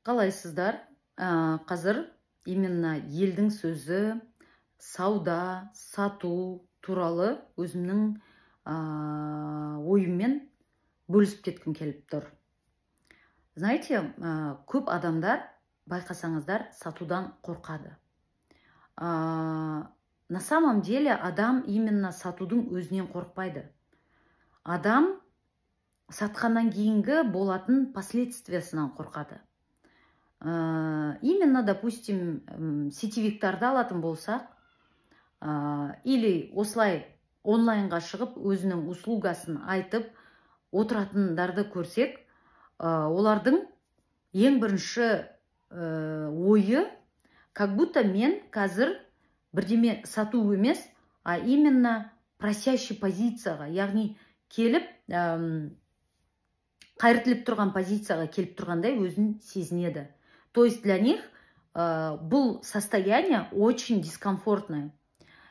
Қалайсыздар? Қазір именно елдің сөзі, сауда сату туралы өзімнің ойыммен бөлісіп кеткім келіп тұр. Знаете, көп адамдар, байқасаңыздар, сатудан қорқады. На самом деле адам именно сатудың өзінен қорықпайды, адам сатқаннан кейінгі болатын последствиясынан қорқады. Именно, допустим, сетевиктарды алатын болсақ или осылай онлайнға шығып, өзінің услугасын айтып отыратындарды көрсек, олардың ең бірінші ойы, как будто мен қазір бірдеме сату емес, а именно просящий позицияға, яғни келіп қайыр тілеп тұрған позицияға келіп тұрғандай өзін сезінеді. То есть для них бұл состояние очень дискомфортное.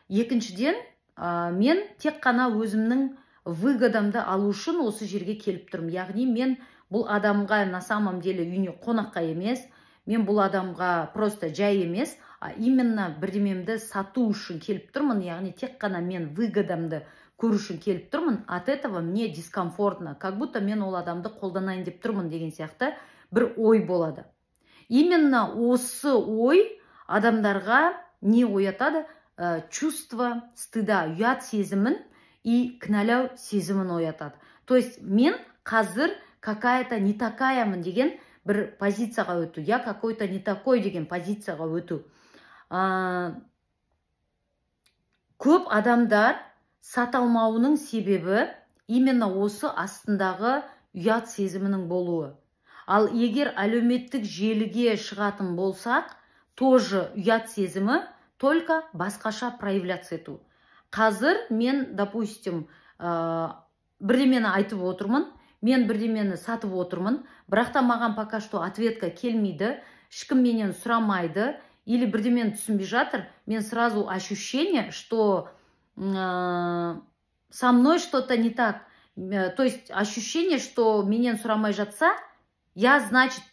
Екіншіден, мен тек қана өзімнің выгодамды алу үшін осы жерге келіп тұрмын, яғни мен бұл адамға на самом деле үйіне қонаққа емес, мен бұл адамға просто жай емес, а именно бірдемемді сату үшін келіп тұрмын, яғни тек қана мен выгодамды көру үшін келіп тұрмын. От этого мне дискомфортно, как будто мен ол адамды қолданайын деп тұрмын деген сияқты бір ой болады. Именно осы ой адамдарға не оятады? Чувство стыда, ұят сезімін и кінәлау сезімін оятады. То есть мен қазір какая-то не такаямын деген бір позицияға өту, я какой-то не такой деген позицияға өту. Көп адамдар сата алмауының себебі именно осы астындағы ұят сезімінің болуы. Ал егер әлеуметтік желіге шығатын болсақ, тоже ұят сезімі, только басқаша проявляться ету. Қазір мен, допустим, бірдемені айтып отырмын, мен бірдемені сатып отырмын, бірақ та маған пока что ответка келмейді, ешкім менен сұрамайды или бірдемені түсінбей жатыр, мен сразу ощущение, что со мной что-то не так. То есть ощущение, что менен сұрамай жатса, я, значит,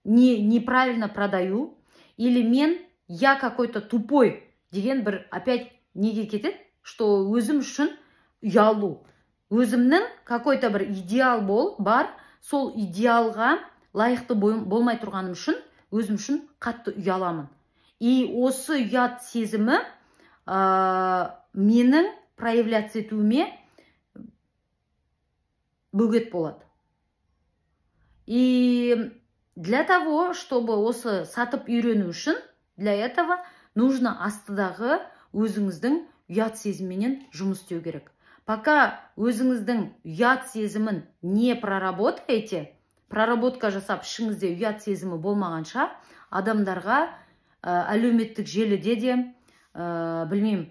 не, неправильно продаю или мен, я какой-то тупой деген бір опять неге кетеді, что өзім үшін ұялу, өзімнің какой-то бір идеал бол бар, сол идеалға лайықты болмай тұрғаным үшін өзім үшін қатты ұяламын. И осы ұят сезімі менің проявляться етуіме бөгет болады. И для того, чтобы осы сатып үйрену үшін, для этого нужно астыдағы өзіңіздің ұят сезімменен жұмыс істеу керек. Пока өзіңіздің ұят сезімін не проработаете, проработка жасап, ішіңізде ұят сезімі болмағанша, адамдарға әлеуметтік желіде де, білмеймін,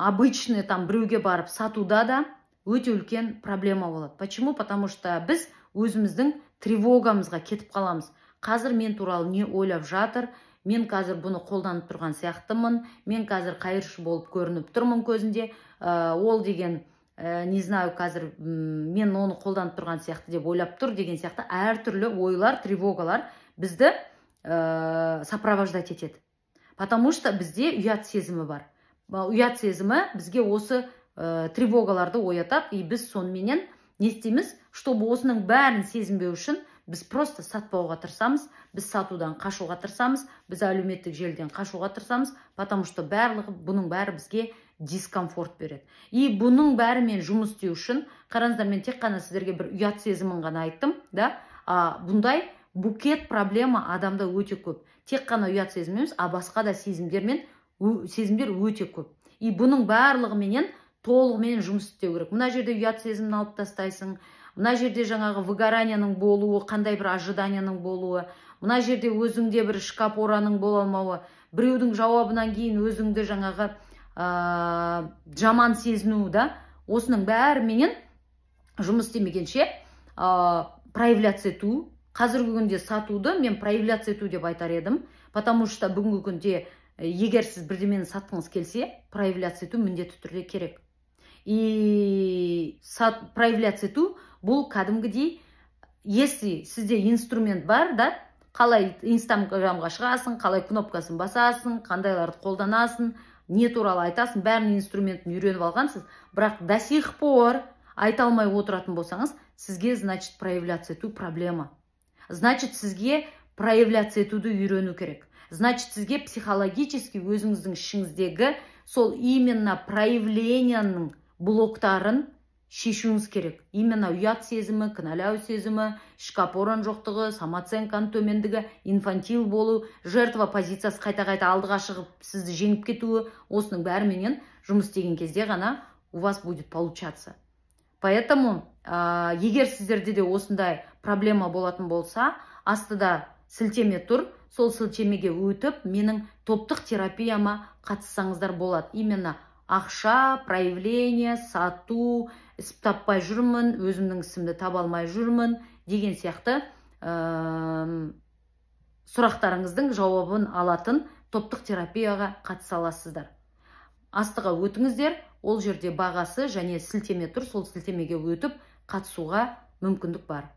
обычный там біреуге барып сатуда да өте үлкен проблема болады. Почему? Потому что біз өзіміздің тревогамызға кетіп қаламыз: қазір мен туралы не ойлап жатыр, мен қазір бұны қолданып тұрған сияқтымын, мен қазір қайыршы болып көрініп тұрмын көзінде, ол деген не знаю, қазір мен оны қолданып тұрған сияқты деп ойлап тұр деген сияқты әртүрлі ойлар, тревогалар бізді сопровождать етеді, потому что бізде ұят сезімі бар. Ұят сезімі бізге осы тревогаларды оятады. И біз соныменен не істейміз? Чтобы осының бәрін сезінбеу үшін, біз просто сатпауға тырысамыз, біз сатудан қашуға тырысамыз, біз әлеуметтік желіден қашуға тырысамыз, потому что барлығы, бұның бәрі бізге дискомфорт береді. И бұның бәрімен жұмыс істеу үшін, қараңыздар, мен тек қана сіздерге бір ұят сезімін ғана айттым да, а бұндай букет проблема адамда өте көп. Тек қана ұят сезім емес, а басқа да сезімдермен, сезімдер өте көп. И бұның барлығыменен толығымен жұмыс істеу керек. Мына жерде ұят сезімін алып тастайсың, мына жерде жаңағы выгоранияның болуы, қандай бір ожиданияның болуы, мына жерде өзіңде бір ішкі опораның бола алмауы, біреудің жауабынан кейін өзіңді жаңағы жаман сезіну да, осының бәріменен жұмыс істемегенше, проявляться ету, қазіргі күнде сатуды мен проявляться ету деп айтар едім, потому что бүгінгі күнде егер сіз бірдемені сатқыңыз келсе, проявляться ету міндетті түрде керек. И проявляться ету бұл кәдімгідей, если сізде инструмент бар да. Қалай Инстаграмға шығасың, қалай кнопкасын басасың, қандайларды қолданасың, не туралы айтасың, бәрінің инструментін үйреніп алғансыз, бірақ до сих пор айта алмай отыратын болсаңыз, сізге, значит, проявляться ету проблема. Значит, сізге проявляться етуді үйрену керек. Значит, сізге психологически өзіңіздің ішіңіздегі сол именно проявленияның блоктарын шешуіңіз керек. Именно ұят сезімі, кінәлау сезімі, ішкі опораның жоқтығы, самооценканың төмендігі, инфантил болу, жертва позициясы қайта қайта алдыға шығып, сізді жеңіп кетуі, осының бәріменен жұмыс істеген кезде ғана у вас будет получаться. Поэтому егер сіздерде де осындай проблема болатын болса, астыда сілтеме тұр, сол сілтемеге өтіп, менің топтық терапияма қатыссаңыздар болады. Именно ақша, проявление, сату, іс таппай жүрмін, өзімнің ісімді таба алмай жүрмін деген сияқты сұрақтарыңыздың жауабын алатын топтық терапияға қатыса аласыздар. Астыға өтіңіздер, ол жерде бағасы және сілтеме тұр, сол сілтемеге өтіп қатысуға мүмкіндік бар.